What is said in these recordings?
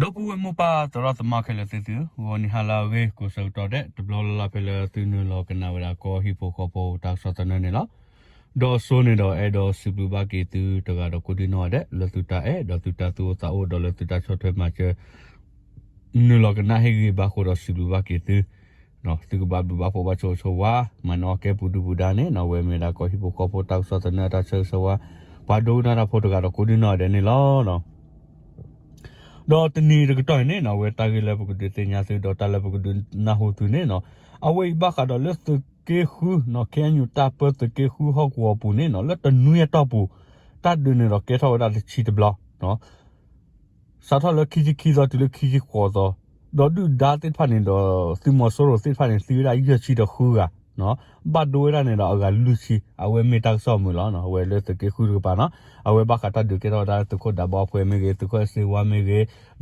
ဒီပုၢ်ဝဲၢ်မိၢ်ပၢ်သရၣ်သမါခဲလၢာ်သ့ၣ်သုဧၢ, ဂီၤနံၤဟါလၢအဂ့ၤ ကိးဆၢကတီၢ်ဒဲး တဘျီလၢ်လၢ်ဖဲလၢသုနုာ်လီၤကနၣ်ဝဲဒၣ်ကီၢ်ဟံၣ်ဖိဃီဖိတၢ်ကစီၣ်သနၢၣ်န့ၣ်လီၤ. ဒီးစိန့ၣ်ဒီးအဲၣ်ဒိးစံးဘျုးဘၣ်က့ၤသုတဂၤဒီးကိးဒံနီၢ်ဂၤဒဲး လၢသုတၢ်အဲၣ်ဒီးသုတၢ်သူၣ်အိၣ်သးအိၣ်ဒီးလၢသုတၢ်ဆီၣ်ထွဲမၤစၢၤ နုာ်လီၤကနၣ်ဟ့ၣ်ဂံၢ်ဘါအဃိဒီးစံးဘျုးဘၣ်က့ၤသု သုကဘၣ်ဘျုးဘၣ်ဖှိၣ်ဘၣ်ဆိၣ်ဂ့ၤဆိၣ်ဝါ မၤနၢၤအီၣ်ကဲပူၤဒုပူၤဒါန့ၣ်နီၤ အဝဲမ့ၢ်ဒၣ်ကီၢ်ဟံၣ်ဖိဃီဖိတၢ်ကစီၣ်သနၢၣ်အတၢ်ဆၢဂ့ၤဆၢဝါ ပှၤဒိကနၣ်တၢ်ဖိတဂၤဒီးကိးဒံနီၢ်ဂၤဒဲးန့ၣ်လီၤ. ဒီးတနံၤတကတီၢ်အံၤန့ၣ်နီၤ အဝဲတၢ်ဂ့ၢ်လၢပကဒုးသ့ၣ်ညါသု ဒီးတၢ်လၢပကဒုးနၢ်ဟူသုန့ၣ်နီၤ အဝဲအံၤဘၣ်ဃးဒီးလၢသုးက့ဃုနီၤ ခ့ၣ်အဲၣ်ယူၣ် တၢ်ပၢသုးက့ဃုဟီၣ်ကဝီၤပူၤန့ၣ်နီၤ လၢတနွံအတီၢ်ပူၤ တၢ်ဒုးန့ၣ်ဒီးကဲထီၣ်ဝဲဒၣ်တဆံတဘျီ စးထီၣ်လၢခံဆံခံသီတုၤလၢခံဆံဃိးသီ, ဒီးဒုၣ်ဒါသ့ၣ်တဖၣ်န့ၣ်ဒီး သုးမီၤစိရိၤသ့ၣ်တဖၣ်န့ၣ် သံဝဲဒၣ်ယဲၢ်ဆံဒီးဃုဂၤ, ဘၣ်ဒိဝဲဒၣ်န့ၣ်ဒီးအဂၤလွံၢ်ဆံ, အဝဲမ့ၢ်တၢ်ကစီၣ်မုာ်လီၤ. အဝဲလၢသုးက့ဃုတကပၤနီၤ, အဝဲဘၣ်ဃးတၢ်ဒုးကဲထီၣ်ဝဲဒၣ်လၢသုးခိၣ်ဒးဘီအပှဲၤမ့ၢ်ဂ့ၤ, သုးခိၣ်အဲၣ်စ့ဝါမ့ၢ်ဂ့ၤ, ဒီ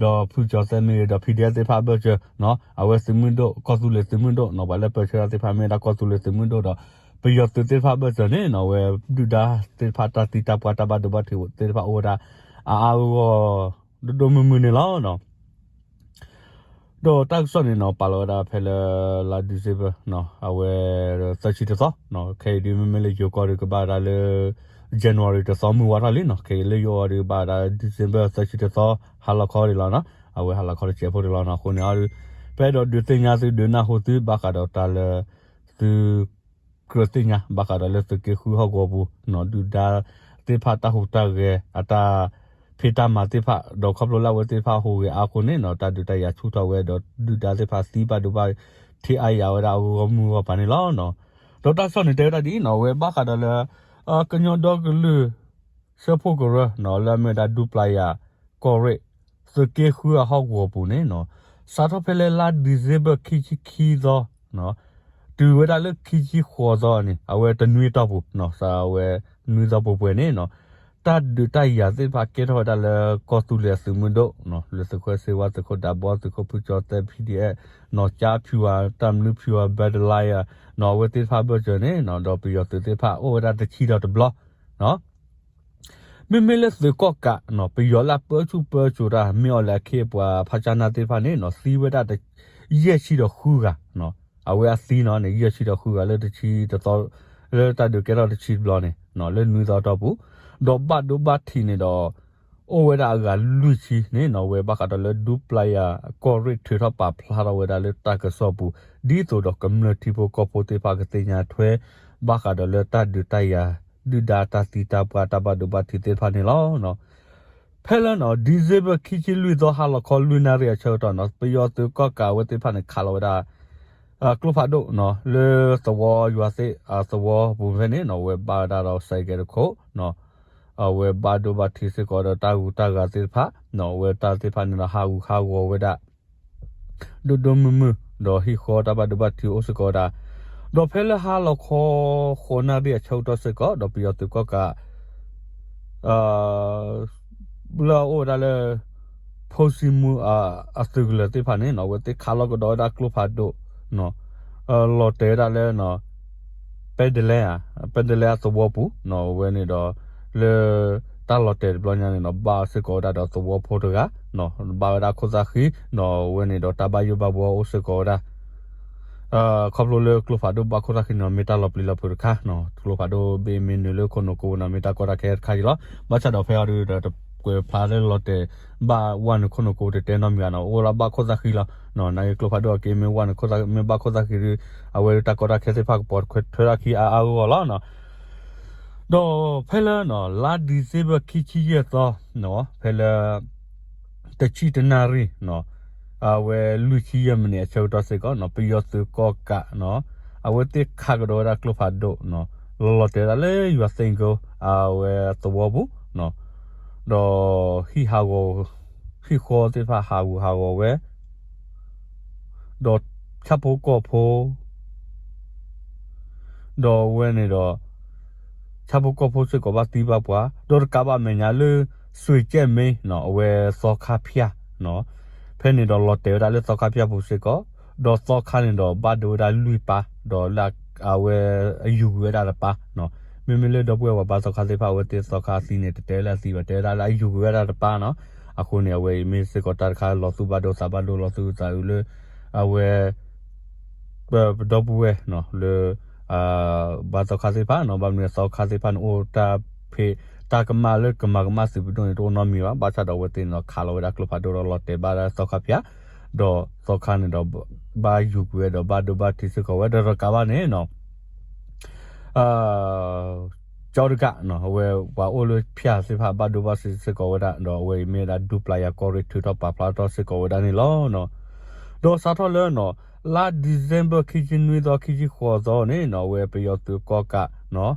းဖုကၠီၤသဲမ့ၢ်ဂ့ၤ, ဒီး PDF သ့ၣ်တဖၣ်အဘၢၣ်စၢၤ, အဝဲသုးမုၢ်ဒိၣ် ကီၢ်သူလ့ၤသုးမုၢ်ဒိၣ်နီၤ, ပှၤလၢပၢဆှၢတၢ်သ့ၣ်တဖၣ်မ့ၢ်ဝဲဒၣ်ကီၢ်သူလ့ၤသုးမုၢ်ဒိၣ်ဒီး ပယီၤသုးသ့ၣ်တဖၣ်အဘၢၣ်စၢၤန့ၣ်နီၤ, အဝဲဒုၣ်ဒါသ့ၣ်တဖၣ်တၢ်သံတၢ်ပှၢ်တၢ်ဘၣ်ဒိဘၣ်ထံးသ့ၣ်တဖၣ်အိၣ်ဝဲဒၣ် အါအါဂီၢ်ဂီၢ် ဒိၣ်ဒိၣ်မုၢ်မုၢ်န့ၣ်လီၤ. ဒီးတၢ်ကစီၣ်န့ၣ်နီၤ ပာ်လီၤဝဲဒၣ်ဖဲလၢ လါ December နီၤ, အဝဲ သၢဆံတသီ, ခဲအံၤဒုးမ့မ့ၢ်လၢယိၤကီၢ်ဒုးကဘၣ်ဝဲဒၣ်လၢ January တသီမုၢ်ဝါထီၣ်လံနီၤ, ခဲအံၤလၢယိၤအီၤဒုးကဘၣ်ဝဲဒၣ် December သၢဆံတသီ ဟါလီၤခီဒံးလီၤနီၤ, အဝဲဟါလီၤခီတစဲးဖိဒံးလီၤနီၤ, အဃိန့ၣ်အီၤဒုး ပအဲၣ်ဒိးဒုးသ့ၣ်ညါသုဒုးနၢ်ဟူသုဘၣ်ဃးဒီးတၢ်လၢ သု ကြၢးသ့ၣ်ညါ ဘၣ်ဃးဒီးလၢသုးက့ဃုဟီၣ်ကဝီၤပူၤနီၤ, ဒုၣ်ဒါသ့ၣ်တဖၣ်တၢ်ဟူးတၢ်ဂဲၤ အတၢ်ဖံးတၢ်မၤသ့ၣ်တဖၣ် ဒီးခီဖျိလၢအဝဲသ့ၣ်တဖၣ်ဟူးဂဲၤအါအဃိန့ၣ်နီၤ, တၢ်ဒုးတၢ်ယၤဆူၣ်ထီၣ်ဝဲဒီး ဒုၣ်ဒါသ့ၣ်တဖၣ်သံဘၣ်ဒိဘၣ်ထံးအါအါဝဲဒၣ်အဂီၢ်မုၢ်ဂီၢ်ပၤန့ၣ်လီၤ. ဒီးတၢ်ကစီၣ်န့ၣ်တဲဝဲဒၣ်ဒ်အံၤနီၤ, အဝဲဘၣ်ဃးဒီးလၢ ကညီဒီကလုာ် စၢဖှိၣ်ကရၢနီၤ, လၢအမ့ၢ်ဝဲဒၣ်ဒူပျၤယၤ ကီၢ်ရ့ၣ် သုးက့ဃုအဟီၣ်ကဝီၤပူၤန့ၣ်နီၤ, စးထီၣ်ဖဲလၢလါ December ခံဆံခံသီ တုၤဝဲဒၣ်လၢခံဆံဃိးသီန့ၣ် အဝဲတနွံအတီၢ်ပူၤနီၤ, စးဝဲနွံသီပှဲၤပှဲၤန့ၣ်နီၤ, တၢ်ဒုးတၢ်ယၤသ့ၣ်တဖၣ်ကဲထီၣ်ဝဲဒၣ်လၢကီၢ်သူလ့ၤအသုးမုၢ်ဒိၣ်နီၤ, လၢသုးခိၣ်အဲၣ်စ့ဝါ သုးခိၣ်ဒးဘီ သုးခိၣ်ဖုကၠီၤသဲ PDF နီၤ, ကၠါဖၠူၤဧါ တၢ်မနုၤဖၠူၤဧါ ဘဲဒလါယါနီၤ, အဝဲသ့ၣ်တဖၣ်ဘၢၣ်စၢၤန့ၣ်နီၤ, ဒီးပယီၤသုးသ့ၣ်တဖၣ်အိၣ်ဝဲဒၣ်တဆံဒီးတဘျီနီၤ မ့မ့ၢ်လၢသုးကီၣ်ကးနီၤ, ပယီၤလၢအပၢဆူၣ်ပၢစိးတၢ် မ့ၢ်အီၤလၢအခ့အပှၤဖးကၠါနါသ့ၣ်တဖၣ်န့ၣ်နီၤ, သံဝဲဒၣ်တ ယဲၢ်ဆံဒီးဃုဂၤနီၤ, အဝဲအသံနီၤန့ၣ် ယဲၢ်ဆံဒီးဃုဂၤလၢတဆံတသီ လၢတၢ်ဒုးကဲထီၣ်တဆံတဘျီန့ၣ်နီၤ, လၢနွံသီအတီၢ်ပူၤ, ဒီးဘၣ်ဒိဘၣ်ထံးန့ၣ်ဒီး အိၣ်ဝဲဒၣ်အဂၤလွံၢ်ဆံန့ၣ်နီၤ, အဝဲဘၣ်ဃးဒီးလၢဒူပျၤယၤ ကီၢ်ရ့ၣ်ထုးထီၣ်ပာ်ဖျါထီၣ်ဝဲဒၣ်လၢတၢ်ကစီၣ်ပူၤ ဒ်သိးဒီးကမျၢၢ်ထံဖိကီၢ်ဖိသ့ၣ်တဖၣ်ကသ့ၣ်ညါထွဲ ဘၣ်ဃးဒီးလၢတၢ်ဒုးတၢ်ယၤ ဒုၣ်ဒါတၢ်သံတၢ်ပှၢ်တၢ်ဘၣ်ဒိဘၣ်ထံးသ့ၣ်တဖၣ်န့ၣ်လီၤ. ဖဲလၢနီၤ December ခံဆံလွံၢ်သီဟါလီၤခီလွံၢ်နၣ်ရံၣ်အဆၢကတီၢ်နီၤ, ပယီၤသုးကီၣ်ကးအဝဲသ့ၣ်တဖၣ်န့ၣ် ခးလီၤဝဲဒၣ် ကျိဖးဒိၣ်နီၤ လၢသဝီယွၤသ့ၣ်အသဝီပူၤဖဲန့ၣ်နီၤ, အဝဲဘၣ်ဝဲဒၣ်ဒီးစဲးကဲးတခိၣ်နီၤ, အဝဲဘၣ်ဒိဘၣ်ထံးစ့ၢ်ကီးဒီးတၢ်ဂုၤတၢ်ဂၤသ့ၣ်တဖၣ်နီၤ, အဝဲတၢ်သ့ၣ်တဖၣ်န့ၣ်ဒီးဟးဂူာ်ဟးဂီၤဝဲဒၣ် ဒိၣ်ဒိၣ်မုၢ်မုၢ်, ဒီးဟံၣ်ဃီတၢ်ဘၣ်ဒိဘၣ်ထံးအိၣ်စ့ၢ်ကီးဝဲဒၣ်, ဒီးဖဲလၢဟါလီၤခီ ဃိးနၣ်ရံၣ်အဆၢကတီၢ်စ့ၢ်ကီး ဒီးပယီၤသုးကီၣ်ကး လၢအအိၣ်ဝဲဒၣ်လၢ ဖိစံမူ အသုးကလၢၤသ့ၣ်တဖၣ်န့ၣ်နီၤ, အဝဲသ့ၣ်ခးလီၤကဒီးဝဲဒၣ်ကျိဖးဒိၣ် လီၤတဲာ်ဝဲဒၣ်လၢ ပဲဒလဲ ပဲဒလဲအသဝီပူၤနီၤ, အဝဲန့ၣ်ဒီး လၢတၢ်လီၤတဲာ်တဘျီညါန့ၣ်နီၤ, ဘၣ်စ့ၢ်ကီးဝဲဒၣ်ဒီးသဝီဖိတဂၤနီၤ, ဘၣ်ဝဲဒၣ်ခိၣ်သၣ်ဃံနီၤ, အဝဲန့ၣ်ဒီးတၢ်ဘၣ်ယိၣ်ဘၣ်ဘှီအိၣ်စ့ၢ်ကီးဝဲဒၣ် ခီဖျိလၢကျိဖးဒိၣ်ဘၣ်ခိၣ်သၣ်ဃံန့ၣ် မ့ၢ်တၢ်လီၤပျံၤလီၤဖုးတခါနီၤ, ကျိဖးဒိၣ်ဘ့ၣ်မ့ၢ်နုာ်လၢခိၣ်နူာ်ကိးပူၤန့ၣ် မ့ၢ်တၢ်ကီတၢ်ခဲတခါအံၤလီၤ. ဘၣ်ဆၣ်ဒီးဖဲအံၤဒီး တကွဲးဖျါလၢလီၤတဲာ် ဘၣ်ဝဲနုာ်ခိၣ်နူာ်ကိးပူၤတတဲနီတမံၤဘၣ်နီၤ, အိၣ်လၢဘၣ်ခိၣ်သၣ်ဃံလီၤ. နာ်က့ကျိဖးဒိၣ်အက့မ့ၢ်ဝဲနုာ်ခိၣ်သၣ် မ့ၢ်ဘၣ်ခိၣ်သၣ်ဃံဒီး အဝဲတၢ်ကီတၢ်ခဲသ့ၣ်တဖၣ်ကပိာ်ထွဲထီၣ်ခံအါအါဂီၢ်ဂီၢ်လီၤနီၤ. ဒီးဖဲလၢနီၤ လါ December ခံဆံယဲၢ်သီနီၤ ဖဲလၢ တဆံတနၣ်ရံၣ်နီၤ အဝဲလွံၢ်ဆံယဲၢ်မံးနံးအဆၢကတီၢ်စ့ၢ်ကီးနီၤ ပယီၤသုးကီၣ်ကးနီၤ အဝဲသ့ၣ်ခးကဒီးဝဲဒၣ်ကျိဖးဒိၣ်နီၤ လီၤလီၤတဲာ်ဝဲဒၣ်လၢယွၤသ့ၣ်ကၢ အဝဲသဝီပူၤနီၤ ဒီးဟံၣ်ဟးဂီၤ ဟံၣ်ဃီသ့ၣ်တဖၣ်ဟးဂူာ်ဟးဂီၤဝဲ ဒီးဆၣ်ဖိကီၢ်ဖိ ဒီးအဝဲန့ၣ်ဒီး ဆၣ်ဖိကီၢ်ဖိစ့ၢ်ကီးဘၣ်သံဘၣ်ပှၢ် ဒီးတကးဘၣ်မဲာ်ညါလၢ စွ့ၣ်ကဲၣ်မ့ၢ်နီၤ အဝဲသီခါဖၠၣ်နီၤ ဖဲန့ၣ်ဒီးလီၤတဲာ်ဝဲဒၣ်လၢသီခါဖၠၣ်ပူၤစ့ၢ်ကီး ဒီးသီခါန့ၣ်ဒီးဘၣ်ဒိဝဲဒၣ်လွံၢ်ပၢ် ဒီးလၢအဝဲအယူၤကွံာ်ဝဲဒၣ်တပၢ်နီၤ မ့မ့ၢ်လၢဒီပုၢ်ဝဲၢ်ပှၤဘါသီခါသ့ၣ်တဖၣ် အဝဲသ့ၣ်သီခါအသံန့ၣ် တတဲလၢအသံဘၣ် တဲဝဲဒၣ်လၢအယူၤကွံာ်ဝဲဒၣ်တပၢ်နီၤ အဃိန့ၣ် အဝဲအံၤမ့ၢ်စ့ၢ်ကီးတၢ်တခါလီၤသူၣ်ဘၣ်ဒိသးဘၣ်ဒိ လီၤသူၣ်အုးသးအုးလၢ အဝဲ ပဒီပုၢ်ဝဲၢ်လၢ ဘၣ်သီခါသ့ၣ်တဖၣ်နီၤ, ဘၣ်မနုၤသီခါသ့ၣ်တဖၣ်န့ၣ် အိၣ်တၢ်ဖံး တၢ်ကမၣ်လၢကမၤကမၣ်သုးပဒိၣ်န့ၣ် တအိၣ်နီတမံၤဘၣ်. ဘၣ်ဆၣ်ဒီးအဝဲသ့ၣ်န့ၣ်ဒီး ခးလီၤဝဲဒၣ်ကျိဖးဒိၣ်ဒီးလီၤတဲာ်ဘၣ်ဒၣ်သီခါဖၠး, ဒီးသီခါန့ၣ်ဒီး ဘၣ်ယူၤကွံာ်ဝဲဒီးဘၣ်ဒိဘၣ်ထံးစ့ၢ်ကီးဝဲ ဒီးတကးဘၣ်န့ၣ်နီၤ ကၠီတကးနီၤ အဝဲပှၤအိၣ်လၢဖၠးသ့ၣ်တဖၣ်ဘၣ်ဒိဘၣ်ထံးစ့ၢ်ကီးဝဲဒၣ် ဒီးအဝဲအံၤမ့ၢ်ဝဲဒၣ်ဒူပျၢ်ယၤကီၢ်ရ့ၣ်ထုးထီၣ်ပာ်ဖျါထီၣ်စ့ၢ်ကီးဝဲဒၣ်န့ၣ်လီၤ. ဒီးစးထီၣ်လၢနီၤ လါ December ခံဆံနွံသီ ခံဆံဃိးသီန့ၣ်နီၤ အဝဲပယီၤသုးကီၢ်ကးနီၤ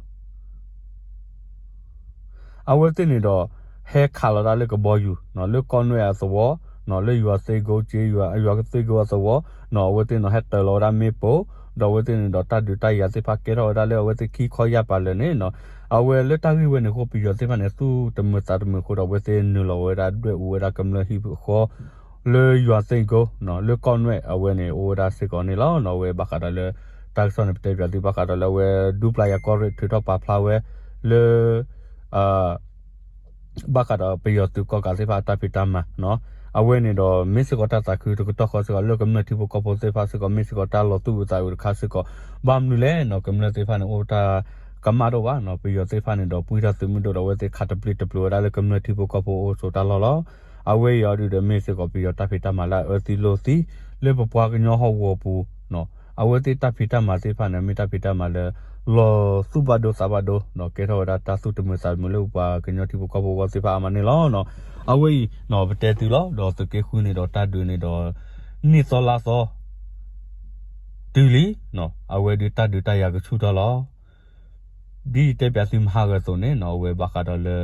အဝဲသ့ၣ်န့ၣ်ဒီး ဟဲခးလီၤဒၣ်လၢကဘီယူၤနီၤ လၢကီၢ်နွဲၣ်အသဝီနီၤ လၢယွၤသ့ၣ်ကိက့ ယွၤသ့ၣ်ကိအသဝီနီၤ အဝဲသ့ၣ်န့ၣ်ဟဲတၢၤလီၤဝဲဒၣ်မ့ၣ်ပိၢ် ဒီးအဝဲသ့ၣ်န့ၣ်ဒီးတၢ်ဒုးတၢ်ယၤသ့ၣ်တဖၣ်ကဲထီၣ်ဝဲဒၣ်လၢအဝဲသ့ၣ်ခံခီယၢ်ပၤလၢာ်န့ၣ်နီၤ အဝဲလၢတၢ်ဂ့ၢ်ဝဲန့ၣ်အဃိ ပယီၤသ့ၣ်တဖၣ်န့ၣ် သူၣ်တမုာ်သးတမုာ်အဃိဒီး အဝဲသ့ၣ်နုာ်လီၤဝဲဒၣ်ဒွဲၣ်အူဝဲဒၣ်ကမျၢၢ်ဟံၣ်ဃီ လၢယွၤသ့ၣ်ကိနီၤ လၢကီၢ်နွဲၣ်အဝဲန့ၣ် အိၣ်ဝဲဒၣ်စ့ၢ်ကီးန့ၣ်လီၤ. အဝဲဘၣ်ဃးဒီးလၢ တၢ်ကစီၣ်န့ၣ် ပတဲပၠးသုဘၣ်ဃးဒီးလၢအဝဲ ဒူပျၢ်ယၤကီၢ်ရ့ၣ်ထုးထီၣ်ပာ်ဖျါဝဲလၢ ဘၣ်ဃးဒီးပယီၤသုးကီၢ်ကးသ့ၣ်တဖၣ်အတၢ်ဖံးတၢ်မၤနီၤ အဝဲန့ၣ်ဒီး မ့ၢ်စ့ၢ်ကီးတၢ်သးခုတကတီၢ်ဃီစ့ၢ်ကီး လၢကမျၢၢ်ထံဖိကီၢ်ဖိသ့ၣ်တဖၣ်စ့ၢ်ကီး မ့ၢ်စ့ၢ်ကီးတၢ်လီၤသူၣ်အုးသးအုးတခါစ့ၢ်ကီး ဘၣ်မနုၤလဲၣ်နီၤ ကမျၢၢ်သ့ၣ်တဖၣ်န့ၣ် အိၣ်တၢ်ကမၣ်တအိၣ်ဘၣ်နီၤ ပယီၤသ့ၣ်တဖၣ်န့ၣ်ဒီး ပှံၢ်ထီၣ်သုးမုၢ်ဒိၣ်ဒီး အဝဲသ့ၣ်ခးတပျ့ၤတပျိၤဝဲဒၣ်လၢကမျၢၢ်ထံဖိကီၢ်ဖိအအိၣ်ဆိးတၢ်လီၢ်လီၤ. အဝဲအံၤအီၤဒုးဒီး မ့ၢ်စ့ၢ်ကီးပယီၤတၢ်ဖံးတၢ်မၤလၢအအၢသံလိာ်သံ လၢပပှၤကညီဟီၣ်ကဝီၤပူၤနီၤ အဝဲသ့ၣ်တၢ်ဖံးတၢ်မၤသ့ၣ်တဖၣ်န့ၣ် မ့ၢ်တၢ်ဖံးတၢ်မၤလၢ လီၤသူၣ်ဘၣ်ဒိသးဘၣ်ဒိနီၤ ကဲထီၣ်ဝဲဒၣ်တၢ်သူၣ်တမုာ်သးတမုာ်လၢပပှၤကညီထံဖိကီၢ်ဖိအဂီၢ်သ့ၣ်တဖၣ်အါမးန့ၣ်လီၤ. အဝဲအံၤနီၤ ပတဲသုလီၤ ဒီးသုးက့ဃုန့ၣ်ဒီးတၢ်ဒုးန့ၣ်ဒီး နံၣ်သီလါသီ တုၤလံနီၤ အဝဲဒုးတၢ်ဒုးတၢ်ယၤကဆူၣ်ထီၣ်လီၤ. ဒ်ယတဲပၠးသုမဟါဂီၤအသိးန့ၣ်နီၤ အဝဲဘၣ်ဃးဒီးလၢ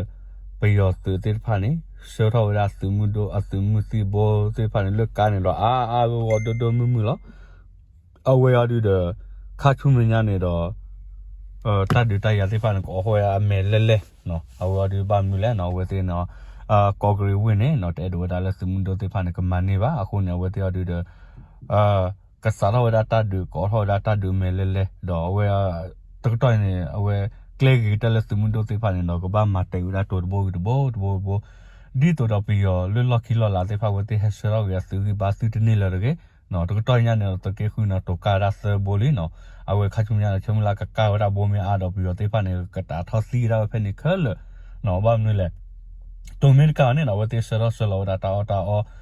ပယီၤသုးသ့ၣ်တဖၣ်န့ၣ် ဆှၢထီၣ်ဝဲဒၣ်သုးမုၢ်ဒိၣ်အသုးမုၢ်သံၣ်ဘိသ့ၣ်တဖၣ်န့ၣ် လၢကါန့ၣ်ဒီး အါအါဂီၢ်ဂီၢ်ဒိၣ်ဒိၣ်မုၢ်မုၢ်လီၤ. အဝဲအံၤဒုးဒီး ခါဆူမဲာ်ညါန့ၣ်ဒီး တၢ်ဒုးတၢ်ယၤသ့ၣ်တဖၣ်န့ၣ် ကအိးထီၣ်ဝဲအမဲာ်လဲၢ်လဲၢ်နီၤ အဝဲအံၤဒုးဘၣ်မနုၤလဲၣ်နီၤ အဝဲသ့ၣ်န့ၣ် ကီးကရံးဝ့ၢ်န့ၣ်နီၤ တအဲၣ်ဒိးဝဲဒၣ်လၢသုးမုၢ်ဒိၣ်သ့ၣ်တဖၣ်န့ၣ် ကမၤန့ၢ်ဘၣ် အဃိန့ၣ် အဝဲသ့ၣ်အံၤဒုးဒီး ကစးထီၣ်ဝဲဒၣ်တၢ်ဒုး ကအိးထီၣ်ဝဲဒၣ်တၢ်ဒုးမဲာ်လဲၢ်လဲၢ် ဒီးအဝဲ တကတီၢ်အံၤန့ၣ် အဝဲ ကျဲဂ့ၤကတၢၢ်လၢသုးမုၢ်ဒိၣ်သ့ၣ်တဖၣ်န့ၣ်ဒီး ကဘၣ်မၤတဲာ်ဝဲဒၣ်တိၤတဘိဂ့ၤတဘိတဘိတဘိ ဒ်သိးဒီးပယီၤလၢလီၢ်ခံလီၢ်လာ်သ့ၣ်တဖၣ် အဝဲသ့ၣ်ဟဲဆှၢထီၣ်က့ၤအသုးဂံၢ်ဘါသုတန့ၢ်လၢၤတဂ့ၤ တကတီၢ်ညါန့ၣ်ဒီး သုးက့ဃုန့ၣ် တိၤကါဝဲဒၣ်သၢဘိလံနီၤ အဝဲခါဆူညါန့ၣ် ဆၢမုၢ်လၢ်ကကါဝဲဒၣ်ဘိမ့ၢ်အါဒီး ပယီၤသ့ၣ်တဖၣ်န့ၣ် ကတးထီၣ်သံဝဲဒၣ်ဝဲဖဲန့ၣ်ခဲလၢာ်နီၤ ဘၣ်မနုၤလဲၣ် တိၤမ့ၢ်တကါအီၤန့ၣ်နီၤ အဝဲသ့ၣ်ဆှၢထီၣ်ဆှၢလီၤဝဲဒၣ်တၢ်အီၣ်တၢ်အီ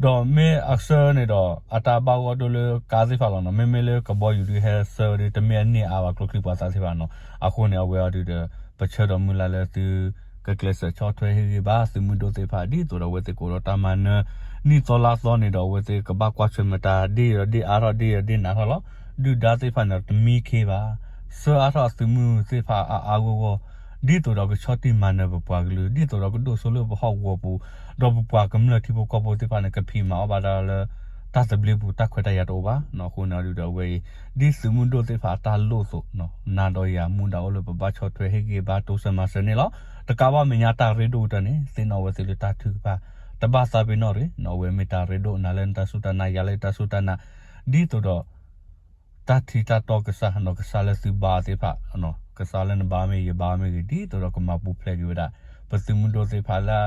ဒီးမ့ၢ်အဆှၢန့ၣ်ဒီး အတၢ်ဘၣ်ဂီၢ်ဒိၣ်လၢကါသ့ၣ်တဖၣ်လီၤနီၤ မ့မ့ၢ်လၢကဘီယူၤဒုးဟဲဆှၢဒုး တမ့ၢ်အန့ၢ်အါဘၣ်ကျိချံမျိာ်သၣ်သ့ၣ်တဖၣ်နီၤ အဃိန့ၣ် အဝဲအံၤဒုးဒီး ပဆၢဒီးမုၢ်လၢ်လၢသု ကကျဲးစၢးဆီၣ်ထွဲဟ့ၣ်ဂံၢ်ဘါသုးမုၢ်ဒိၣ်သ့ၣ်တဖၣ် ဒ်သိးဒီးအဝဲသ့ၣ်ကအိးထီၣ်တၢ်မၤနၢၤ နံၣ်သီလါသီန့ၣ်ဒီး အဝဲသ့ၣ်ကဘၣ်ကွၢ်ဆၢၣ်မဲာ်တၢ်ဒ်အံၤဒီးဒ်အါထီၣ်ဒ်အံၤဒီးဒ်နးထီၣ်လီၤ ဒုၣ်ဒါသ့ၣ်တဖၣ်န့ၣ်ဒီးတမံခ့ဘၣ် ဆှၢအါထီၣ်အသုးမုၢ်သ့ၣ်တဖၣ်အါအါဂီၢ်ဂီၢ် ဒ်သိးဒီးကဆီၣ်တံၢ်မၤနၢၤပပှၤကလုာ် ဒ်သိးဒီးကဒိၣ်စိလၢပဟီၣ်ကဝီၤပူၤ ဒီးပပှၤကမျၢၢ်ထံဖိကီၢ်ဖိသ့ၣ်တဖၣ်န့ၣ် ကဖံးမၤအီၣ်ဘၣ်တၢ်လၢ တၢ်သဘျ့ပူၤတၢ်ခွဲးတၢ်ယာ်တအိၣ်ဘၣ်နီၤ အဃိန့ၣ်အံၤဒုးဒီးအဝဲအံၤ ဒ်သုးမုၢ်ဒိၣ်သ့ၣ်တဖၣ်အတၢ်လိၣ်အသိး နၤဒီးယၤမူဒါအိၣ်လၢပဘၣ်ဆီၣ်ထွဲဟ့ၣ်ဂံၢ်ဘါတိစၢၤမၤစၢၤန့ၣ်လီၤ တကးဘၣ်မဲာ်ညါတၢ်ရ့ဒိၣ်ကတၢၢ်န့ၣ် သ့ၣ်နီၣ်ဝဲသ့ၣ်လၢတၢ်ထုကဖၣ် တဘၣ်သးပ့ၤနီၣ်ရ့ၣ်နီၤ အဝဲမ့ၢ်တၢ်ရ့ဒိၣ် နၤလၢနတၢ်စူၢ်တၢ်နာ် ယၤလၢယတၢ်စူၢ်တၢ်နာ် ဒ်သိးဒီး တၢ်ထံတၢ်တီကစၢ်နီၤ ကစၢ်လၢသုဘါသ့ၣ်တဖၣ် ကစၢ်လၢနဘါမ့ၢ်ဂ့ၤ ယဘါမ့ၢ်ဂ့ၤ ဒ်သိးဒီးကမၤပူၤဖျဲးက့ၤဝဲဒၣ် ပသုးမုၢ်ဒိၣ်သ့ၣ်တဖၣ်လၢ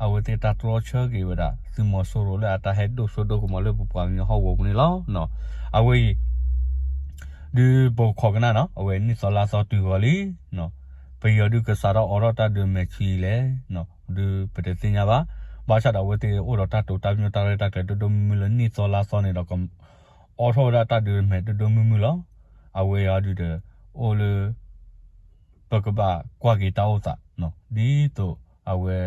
အဝဲသ့ၣ်တၢ်တြီဆၢက့ၤဝဲဒၣ် သုးမီၤစိရိၤလၢအတၢ်ဟဲဒိၣ်စိဒိၣ်ကမီၤလၢပပှၤကညီဟီၣ်ကဝီၤပူၤန့ၣ်လီၤ. အဝဲအံၤ ဒုးပခိးကနၣ်နီၤ အဝဲနံၣ်သီလါသီတုၤဂီၤလံ ပယီၤဒုးကစးထီၣ်အိးထီၣ်တၢ်ဒုးမဲာ်ဆံးလဲၣ် ဒုးပတသ့ၣ်ညါဘၣ်. ဘၣ်ဆၣ်ဒီးအဝဲသ့ၣ်အိၣ်ဒီးတၢ်တိာ်တၢ်ပညိၣ်တၢ်ရဲၣ်တၢ်ကျဲၤဒိၣ်ဒိၣ်မုၢ်မုၢ်လၢနံၣ်သီလါသီန့ၣ်ဒီး အိးထီၣ်ဝဲဒၣ်တၢ်ဒုးမဲာ်ဒိၣ်ဒိၣ်မုၢ်မုၢ်လီၤ. အဝဲအံၤဒုးဒီး အိၣ်လၢ ပကဘၣ်ကွၢ်က့ၤတၢ်အိၣ်သး ဒ်သိးအဝဲ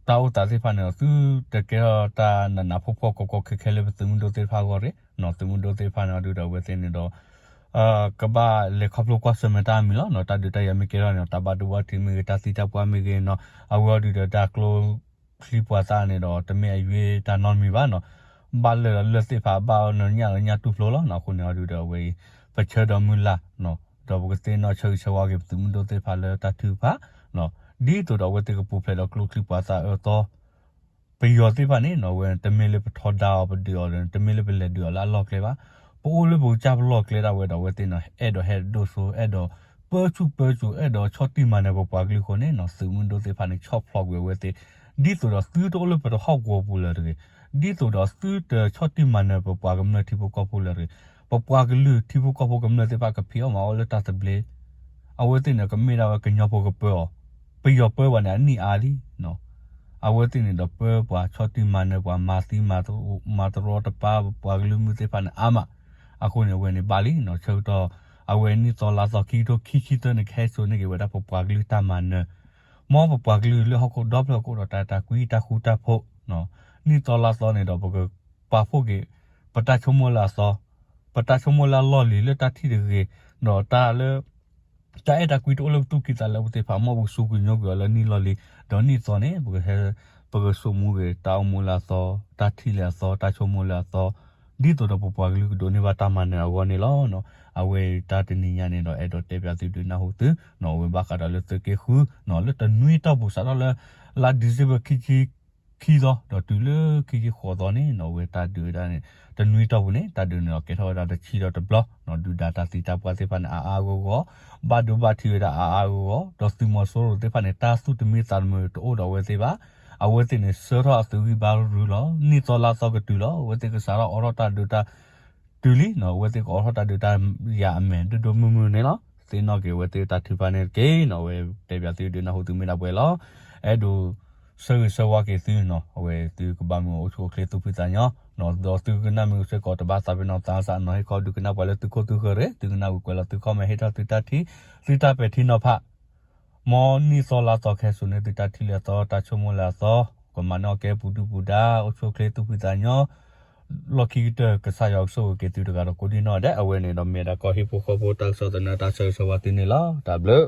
တၢ်အိၣ်သးသ့ၣ်တဖၣ်န့ၣ်ဒီး သုတကဲထီၣ်တၢ်နးနးဖှီၣ်ဖှီၣ်ကီကီခဲခဲလၢပသုးမုၢ်ဒိၣ်သ့ၣ်တဖၣ်အဂီၢ်ရ့ၣ် သုးမုၢ်ဒိၣ်သ့ၣ်တဖၣ်န့ၣ်ဒုးဒီးအဝဲသ့ၣ်န့ၣ်ဒီး ကဘၣ်လဲၤခီဖျိကွၢ်ဆၢၣ်မဲာ်တၢ်အမံၤလီၤ. တၢ်ဒုးတၢ်ယၤမ့ၢ်ကဲထီၣ်န့ၣ်ဒီး တၢ်ဘၣ်ဒိဘၣ်ထံးမ့ၢ်ဂ့ၤ တၢ်သံတၢ်ပှၢ်မ့ၢ်ဂ့ၤနီၤ အဝဲအံၤဒုးဒီးတၢ်ကျိချံမျိာ်သၣ်န့ၣ်ဒီး တမ့ၢ်အယွ့တၢ်နီတမံၤဘၣ်နီၤ ဘၣ်လၢာ်ဒီးလၢာ်သ့ၣ်တဖၣ် ဘၣ်အီၤဒီးညၣ်ဒီးညၣ်တူၢ်ဖျိလီၤ. အဃိန့ၣ်အံၤဒုးဒီးအဝဲအံၤ ပဆၢဒီးမုၢ်လၢ် ဒီးပကသ့ၣ်နီၣ်ဆၢဂ့ၤဆၢဝါက့ၤပသုးမုၢ်ဒိၣ်သ့ၣ်တဖၣ်လၢတၢ်ထုကဖၣ် ဒ်သိးဒီးအဝဲသ့ၣ်ကပူၤဖျဲးဒီးကျိချံမျိာ်သၣ်အၢသီ ပယီၤသ့ၣ်တဖၣ်န့ၣ် အဝဲတမ့ၢ်လၢပထီဒါအီၤပဒုးအီၤဒီး တမ့ၢ်လၢပလဲၤဒုးအီၤလၢအလီၢ်ကျဲဘၣ်. ပအိၣ်လၢပကစၢ်ပလီၢ်ကျဲဒၣ်ဝဲဒီးအဝဲသ့ၣ်န့ၣ် အဲၣ်ဒိးဟဲဒိၣ်စိ အဲၣ်ဒိးဖ ပၢဆူၣ်ပၢစိး အဲၣ်ဒိးဆီၣ်တံၢ်မၤနၢၤပပှၤကလုာ်အဃိန့ၣ်နီၤ သုးမုၢ်ဒိၣ်သ့ၣ်တဖၣ်န့ၣ် ဆီၣ်ဖျိးကွံာ်အဝဲသ့ၣ်, ဒ်သိးဒီးသုတအိၣ်လၢပတဟီၣ်ကဝီၤပူၤလၢၤတဂ့ၤ, ဒ်သိးဒီးသုတဆီၣ်တံၢ်မၤနၢၤပပှၤကမျၢၢ်ထံဖိကီၢ်ဖိလၢၤတဂ့ၤ, ပပှၤကလုာ်ထံဖိကီၢ်ဖိကမျၢၢ်သ့ၣ်တဖၣ်ကဖံးအီၣ်မၤအီၣ်လၢတၢ်သဘျ့, အဝဲသ့ၣ်န့ၣ် ကမ့ၢ်ဒၣ်ဝဲကညီဖိကပၢအီၤ, ပယီၤပၢပှၤန့ၣ် အနံၣ်အါလံ အဝဲသ့ၣ်န့ၣ်ဒီးပၢပှၤ ဆီၣ်တံၢ်မၤနၢၤပှၤ မၤသံမၤတရီတပါ ပပှၤကလုာ်မုၢ်သ့ၣ်တဖၣ်န့ၣ်အါမး, အဃိန့ၣ် အဝဲန့ၣ်ဘၣ်လံနီၤ ဆၢကတီၢ် အဝဲနံၣ်သီလါသီခံကထိခံဆံသၢန့ၣ် ကဟဲစိာ်န့ၢ်က့ၤဝဲဒၣ်ပပှၤကလုာ်တၢ်မၤနၢၤ, မ်ပပှၤကလုာ်လၢဟီၣ်ခိၣ်ဒီဖျၢၣ်ကအိၣ်ဒီးတၢ်အဲၣ်တၢ်ကွံတၢ်ဃူတၢ်ဖိး, နံၣ်သီလါသီန့ၣ်ဒီးပကပာ်ဖှိၣ်က့ၤ ပတၢ်ဆိကမိၣ်လၢအသီ, ပတၢ်ဆိကမိၣ်လၢအလီၢ်လံၤလၢတၢ်ထံၣ်တဂ့ၤ, ဒီးတၢ်လၢ တၢ်အဲၣ်တၢ်ကွံတအိၣ်လၢပသူၣ်ကံၢ်သးလဲပူၤသ့ၣ်တဖၣ် မ်ပကစူးကညိကွံာ်အီၤလၢနံၣ်လီၢ်လံၤ, ဒီးနံၣ်သီန့ၣ် ပကဟဲ ပကစိာ်မူက့ၤတၢ်အိၣ်မူလၢအသီ, တၢ်ထံၣ်လၢအသီ, တၢ်ဆိကမိၣ်လၢအသီ, ဒ်သိးဒီးပပှၤကလုာ်ကဒိးန့ၢ်ဘၣ်တၢ်မၤနၢၤအဂီၢ်န့ၣ်လီၤ. အဝဲတၢ်တနံၤညါန့ၣ်ဒီး အဲၣ်ဒိးတဲပၠးသုဒုးနၢ်ဟူသု, အဝဲဘၣ်ဃးဒီးလၢသုးက့ဃု လၢတနွံတီၢ်ပူၤစးထီၣ်လၢ လါ December ခံဆံခံသီ ဒီးတုၤလၢခံဆံဃိးသီန့ၣ် အဝဲတၢ်ဒုးဝဲဒၣ်န့ၣ် တနွံတီၢ်ပူၤန့ၣ် တၢ်ဒုးန့ၣ်ဒီးကဲထီၣ်ဝဲဒၣ်တဆံဒီးတဘျီ, ဒုၣ်ဒါတၢ်သံတၢ်ပှၢ်သ့ၣ်တဖၣ်န့ၣ် အါအါဂီၢ်ဂီၢ်, ဘၣ်ဒိဘၣ်ထံးဝဲဒၣ်အါအါဂီၢ်ဂီၢ်, ဒီးသုးမီၤစိရိၤသ့ၣ်တဖၣ်န့ၣ် တၢ်သူၣ်တမံသးတမုာ်တအိၣ်ဒီးအဝဲသ့ၣ်ဘၣ်. အဝဲသ့ၣ်န့ၣ် ဆှၢထီၣ်အသုးဂံၢ်ဘါရုလီၤ. နံၣ်သီလါသီကတုၤလီၤ. အဝဲသ့ၣ်ကစးထီၣ်အိးထီၣ်တၢ်ဒုးတၢ် တုၤလံနီၤ အဝဲသ့ၣ်ကအိးထီၣ်တၢ်ဒုးတၢ်ယၤအမဲာ်ဒိၣ်ဒိၣ်မုၢ်မုၢ်န့ၣ်လီၤ. သ့ၣ်နီၣ်က့ၤအဝဲသ့ၣ်တၢ်ထုကဖၣ်န့ၣ်တက့ၢ်နီၤ. အဝဲတဲပၠးသုဒုးနၢ်ဟူသုမ့ၢ်ဒၣ်ပှဲၤလီၤ. အဲၣ်ဒိးဆၢဂ့ၤဆၢဝါက့ၤသုနီၤ. အဝဲသုကဘၣ်မုာ်အိၣ်ဆူၣ်အိၣ်ချ့သူၣ်ဖှံသးညီ, ဒီးသုကနၣ်မ့ၢ်အိၣ်စ့ၢ်ကီးတဘၣ်သးပ့ၤနီၣ်သးစၢ်နီၤ ဟ့ၣ်ခီဒုးကနၣ်ပှၤလၢသုခိၣ်သုဃၢၤရ့ၣ်, သုကနၣ်ဝံၤကွဲးလီၤသု comment ဟ့ၣ်ထီၣ်သုတၢ်ထံၣ် သုတၢ်ပဲာ်ထံနီၤဖး မ်နံၣ်သီလါသီကဟဲစိာ်န့ၢ်သုတၢ်ထံၣ်လၢအသီ တၢ်ဆိကမိၣ်လၢအသီ, ကမၤန့ၢ်အီၣ်ကဲပူၤဒုၣ်ပူၤဒါ အိၣ်ဆူၣ်အိၣ်ချ့သူၣ်ဖှံသးညီ, လီၢ်ခံကတၢၢ် ကစၢ်ယွၤကဆိၣ်ဂ့ၤက့ၤသုတဂၤဒီးကိးဒံၣ်နီၣ်ဒဲး. အဝဲန့ၣ်ဒီးမ့ၢ်ဒၣ်ကီၢ်ဟံၣ်ဖိဃီဖိတၢ်ကစီၣ်သန့ တၢ်ဆၢဂ့ၤဆၢဝါသုန့ၣ်လီၤ. တၢ်ဘျုး